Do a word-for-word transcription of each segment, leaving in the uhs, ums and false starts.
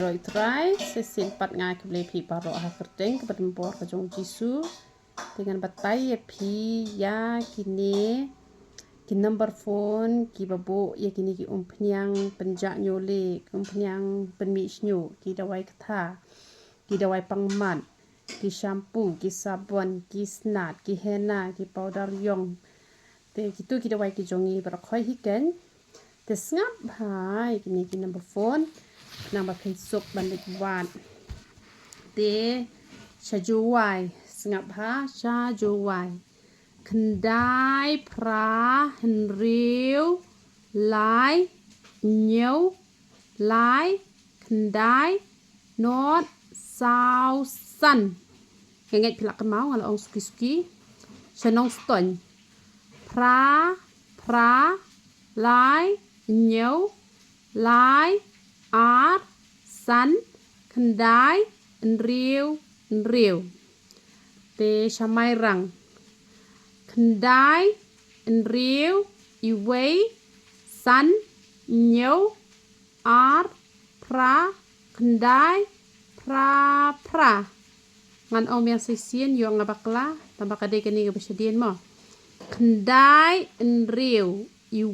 Roi trai, sa shisien pat nga ai khublei phi baroh ha ka kyrteng kaba donbor ka jong Jisu. Te ngan batai ïa phi ïa kine ki number phone kiba buh ïa kine ki umphniang pynjah ñiuhlieh, ki umphniang pynmih shñiuh, ki dawai ktha, ki dawai pangmat, ki shampoo, ki sabon, ki snat, ki henna, ki powder ïong. Te kitu ki dawai ki jong ngi baroh khoit hi keiñ. Te sngap bha ïa kine ki number phone naba phin suk ban leit wad. Te sha Jowai, sngap bha, sha Jowai. Khyndai phra hynriew lai hynñiew lai khyndai nod saw san. Nga ngeit phi la kynmaw, nga la ong suki suki. Sha Nongstoiñ, phra phra lai hynñiew lai ar san khyndai hynriew hynriew. Te sha Mairang, khyndai hynriew wei san hynñiew ar phra khyndai phra phra. Ngan ong biang sa shisien, ïoh nga bakla, tangba ka dei kane kaba shadien mo. Khyndai hynriew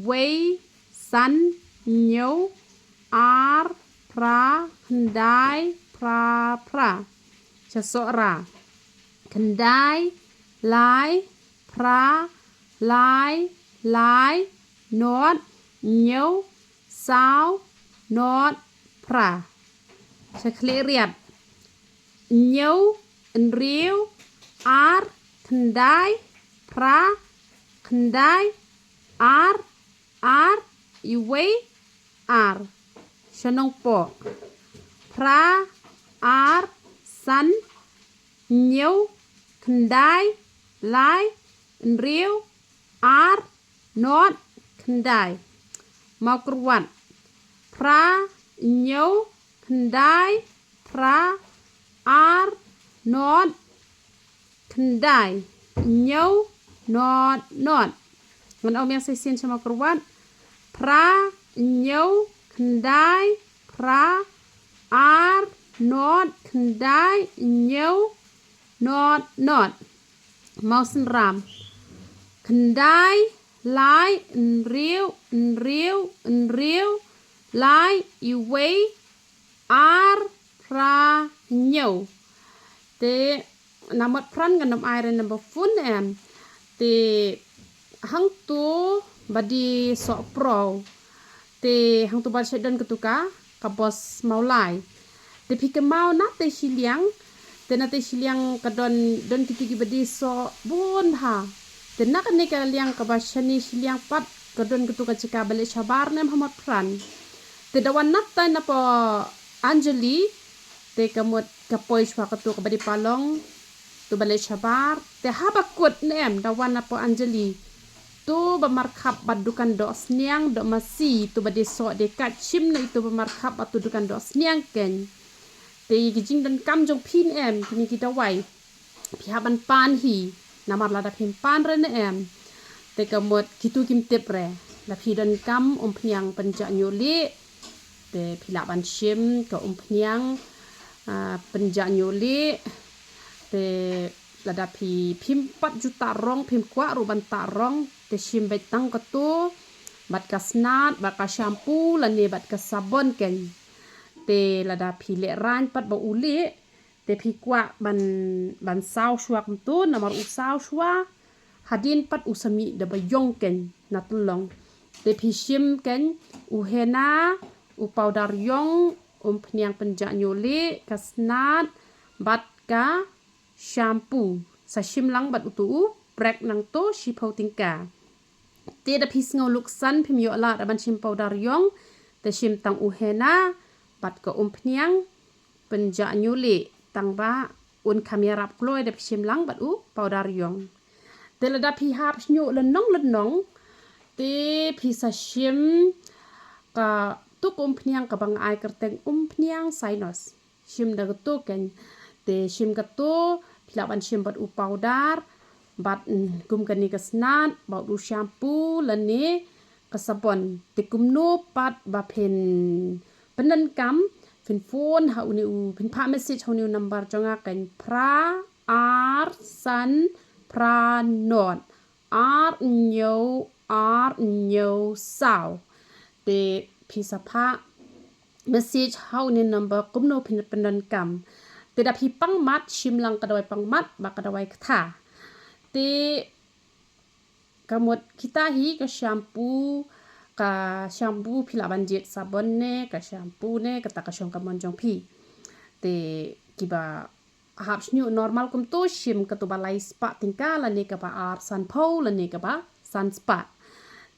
wei san hynñiew ar phra khyndai phra phra. Sha Sohra, khyndai lai phra lai lai nod hynñiew saw nod phra. Sha Khliehriat, hynñiew hynriew ar khyndai phra khyndai ar ar wei ar. Sha Nongpoh, phra ar san hynñiew khyndai lai hynriew ar nod khyndai. Mawkyrwat, phra hynñiew khyndai phra ar nod khyndai hynñiew nod nod. Ngan ong biang sa shisien sha Mawkyrwat, phra hynñiew khyndai phra ar nod khyndai hynñiew nod nod. Mawsynram, khyndai lai hynriew hynriew hynriew lai wei ar phra hynñiew. Te na Motphran ngan ym ai re number phone em. Te hangto ba die Sohprow. Te hangto ba shait don katu ka, ka Bos Mawlai. Te phi kynmaw na tei shiliang, te na tei shiliang ka don, don kitu kiba die soh bun bha. Te na kane ka liang kaba shane shiliang pat ka don katu ka jaka ba leh shabar ne em ha Motphran. Te da wan na tai na Poh Anjali, te ka mut ka poi shuwa katu kaba die Palong, tu ba leh shabar, te haba kut ne em da wan na Poh Anjali. Tu ba markhap bad dukan doh sniang, doh masi, tu ba die soh die kat shim na itu ba markhap bad tu dukan doh sniang keiñ. Te ki jingdonkam jong phi ne em, kine ki dawai. Phi hap ban pan hi, namar lada phim pan re ne em. Te ka mut kitu kim tip re, da phi donkam umphniang pynjah ñiuhlieh. Te phi lah ban shim ka umphniang, ah, pynjah ñiuhlieh. Te lada phi phim pat ju tah rong, phim kwah ruh ban tah rong, te shim beit tang katu, bad ka snat, bad ka shampoo, lane bad ka sabon keiñ. Te lada phi lehraiñ pat ba u lieh, te phi kwah ban, ban saw shuwa kumtu, namar u saw shuwa, hadien pat u sa mih da ba ïong keiñ na tyllong. Te phi shim keiñ u henna, u powder ïong, umphniang pynjah ñiuhlieh, ka snat, bad ka shampoo. Sa shim lang bad utu u prek nangto shiphew tyngka. Te da phi sngew luksan phim ïoh lah da ban shim powder ïong, te shim tang u henna, bad ka umphniang pynjah ñiuhlieh, tang ba un kham ïarap kloi da phi shim lang bad u powder ïong. Te lada phi hap shñiuh lynnong lynnong, te phi sa shim katu ka umphniang kaba nga ai kyrteng umphniang sinus. Shim da katu keiñ. Te shim katu, phi lah ban shim bad u powder, bad, mm, kum kane ka snat, bad u shampoo, lane ka sabon. Te kumno pat ba phin pyndonkam, Phin phone ha une u, phin phah message ha une u number jong nga kan phra ar san phra not ar hynñiew ar hynñiew saw. Te phi sa phah message ha une u number kumno phin pyndonkam. Te da phi pang mat, shim lang ka dawai pang mat bad ka dawai ktha. Te ka mut kita hi ka shampoo, ka shampoo phi lah ban jied sabon ne, ka shampoo ne, kata ka shong ka mon jong phi. Te kiba hap shñiuh normal kumto shim katu ba lai spah tyngka lane kaba ar san phew lane kaba san spah.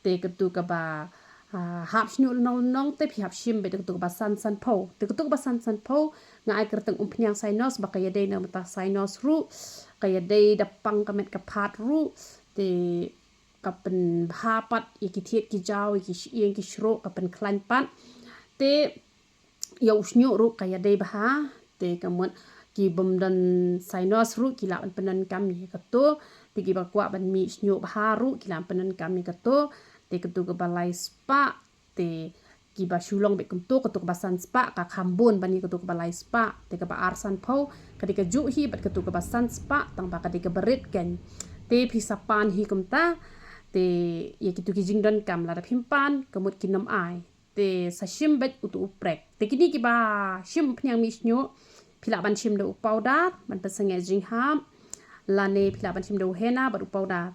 Te katu kaba, ah, hap shñiuh nong nong te phi hap shim beit katu kaba san san phew. Te katu kaba san san phew nga ai kyrteng umphniang Sinus ba ka ïadei na bynta Sinus ruh, ka ïadei da pang ka met ka phad ruh. Te ka pynbha pat ïa ki thied ki jaw, ïa ki shyieng ki shruh, ka pynkhlaiñ pat. Te ïa u shñiuh ruh ka ïadei bha. Te ka mut ki bym don Sinus ruh ki lah ban pyndonkam ïa katu. Te kiba kwah ban mih shñiuh bha ruh ki lah ban pyndonkam ïa katu. Te katu kaba lai spah, te kiba shu long beit kumto, katu kaba san spah ka kham bun ban ïa katu kaba lai spah. Te kaba ar san phew ka dei kajuh hi bad katu kaba san spah, tang ba ka dei kaba rit kan. Te phi sa pan hi kumta. Te ïa kitu ki jingdonkam lada phim pan ka mut kin ym ai. Te sa shim beit utu u prek. Te kine kiba shim umphniang mih shñiuh, phi lah ban shim da u powder ban pynsangeh jinghap, lane phi lah ban shim da u henna bad u powder.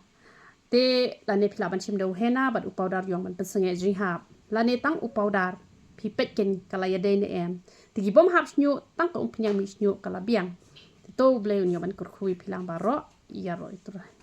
Te lane phi lah ban shim da u henna bad u powder ïong ban pynsangeh jinghap, lane tang u powder. Phi peit kan ka la ïadei ne em. Te ki bym hap shñiuh, tang ka umphniang mih shñiuh ka la biang. Te to U Blei un ïoh ban kyrkhu ïa phi lang baroh. Ïaroh ïa U Trai.